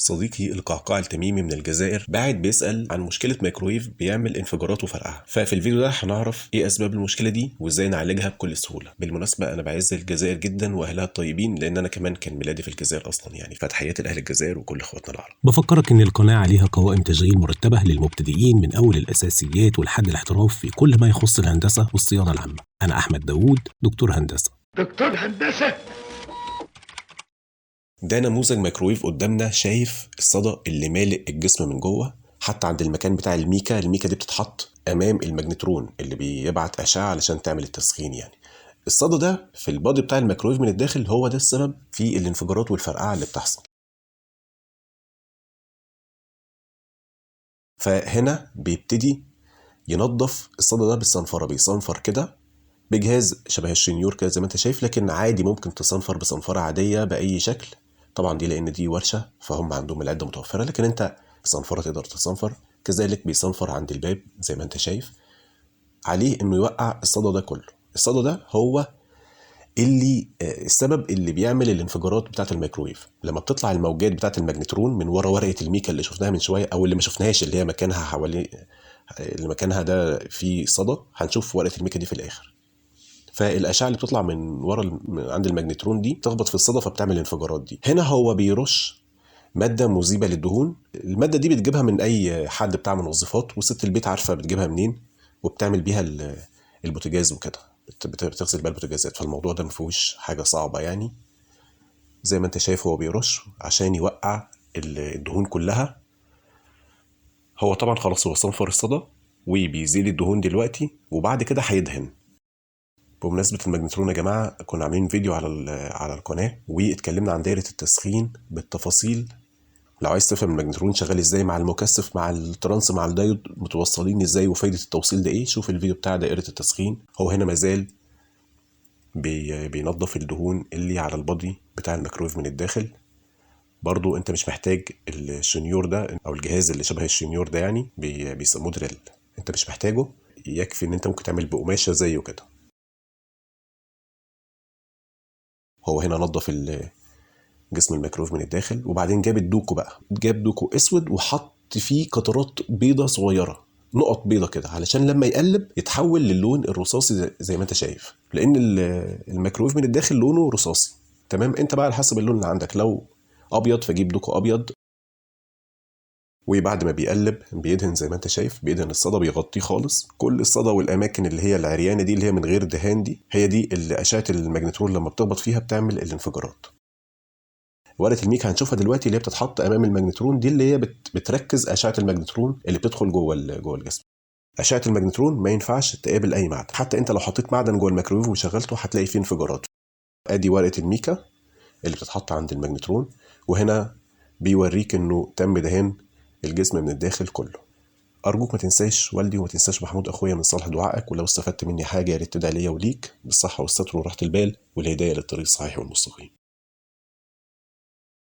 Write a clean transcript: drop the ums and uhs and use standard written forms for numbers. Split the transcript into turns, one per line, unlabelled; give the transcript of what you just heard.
صديقي القعقاع التميمي من الجزائر باعت بيسأل عن مشكلة مايكرويف بيعمل انفجارات وفرقعة. ففي الفيديو ده هنعرف ايه اسباب المشكلة دي وازاي نعالجها بكل سهولة. بالمناسبة انا بعز الجزائر جدا واهلها الطيبين، لان انا كمان كان ميلادي في الجزائر اصلا يعني، فتحياتي لاهل الجزائر وكل اخواتنا العرب.
بفكرك ان القناة عليها قوائم تشغيل مرتبة للمبتدئين من اول الاساسيات ولحد الاحتراف في كل ما يخص الهندسة والصيانة العامة. انا احمد داوود، دكتور هندسة.
دكتور هندسة.
ده نموذج مايكرويف قدامنا، شايف الصدى اللي مالئ الجسم من جوه، حتى عند المكان بتاع الميكا. الميكا دي بتتحط امام المagnetrون اللي بيبعت اشعه علشان تعمل التسخين يعني. الصدى ده في ال body بتاع الميكرويف من الداخل هو ده السبب في الانفجارات والفرقعه اللي بتحصل. فهنا بيبتدي ينظف الصدى ده بالصنفره، بيصنفر كده بجهاز شبه الشنيور كده زي ما انت شايف، لكن عادي ممكن تصنفر بصنفره عادية باي شكل. طبعا دي لان دي ورشه فهم عندهم العدة متوفرة، لكن انت بصنفره تقدر تصنفر. كذلك بيصنفر عند الباب زي ما انت شايف، عليه انه يوقع الصدى ده كله. الصدى ده هو اللي السبب اللي بيعمل الانفجارات بتاعه الميكرويف. لما بتطلع الموجات بتاعه ال magnetron من ورا ورقة الميكا اللي شفناها من شوية، او اللي ما شفناهاش اللي هي مكانها حوالي اللي مكانها ده في صدى، هنشوف ورقة الميكا دي في الاخر. فالاشعه اللي بتطلع من ورا من عند ال magnetron دي تخبط في الصدى فبتعمل الانفجارات دي. هنا هو بيرش مادة مذيبه للدهون. المادة دي بتجيبها من اي حد بتاع منظفات، وست البيت عارفه بتجيبها منين، وبتعمل بيها البوتاجاز وكده، بتغسل بيها البوتاجازات. فالموضوع ده ما فيهوش حاجة صعبة يعني. زي ما انت شايف هو بيرش عشان يوقع الدهون كلها. هو طبعا خلاص هو صنفر الصدى وبيزيل الدهون دلوقتي، وبعد كده هيدهن. بمناسبة ال magnetron يا جماعة، كنا عاملين فيديو على القناة واتكلمنا عن دايرة التسخين بالتفاصيل. لو عايز تفهم ال magnetron شغال ازاي مع المكثف مع ال trans مع الدايود متوصلين ازاي وفايدة التوصيل ده ايه، شوف الفيديو بتاع دائرة التسخين. هو هنا مازال بينظف الدهون اللي على ال body بتاع الميكرويف من الداخل. برضو انت مش محتاج الشنيور ده او الجهاز اللي شبه الشنيور ده يعني، بيسموه drill، انت مش محتاجه، يكفي ان انت ممكن تعمل بقماشة زيه كده. هو هنا نظف جسم الميكرويف من الداخل، وبعدين جاب الدوكو بقى، جاب دوكو اسود وحط فيه قطرات بيضة صغيرة، نقط بيضة كده، علشان لما يقلب يتحول للون الرصاصي زي ما انت شايف، لان الميكرويف من الداخل لونه رصاصي. تمام، انت بقى على حسب اللون اللي عندك، لو ابيض فجيب دوكو ابيض. وبعد ما بيقلب بيدهن زي ما انت شايف، بيدهن الصدى، بيغطيه خالص كل الصدى والاماكن اللي هي العريانه دي اللي هي من غير دهان دي، هي دي اللي اشعه ال magnetron لما بتخبط فيها بتعمل الانفجارات. ورقة الميكا هنشوفها دلوقتي اللي هي بتتحط امام ال magnetron دي، اللي هي بتركز اشعه ال magnetron اللي بتدخل جوه الجسم. اشعه ال magnetron ما ينفعش تقابل اي معدن، حتى انت لو حطيت معدن جوه الميكرويف وشغلته هتلاقي فيه انفجارات. ادي ورقة الميكا اللي بتتحط عند ال magnetron، وهنا بيوريك انه تم دهان الجسم من الداخل كله. أرجوك ما تنساش والدي وما تنساش محمود أخويا من صالح دعائك، ولو استفدت مني حاجة يا ريت تدعي ليا وليك بالصحة والستر وراحة البال والهداية للطريق الصحيح والمستقيم.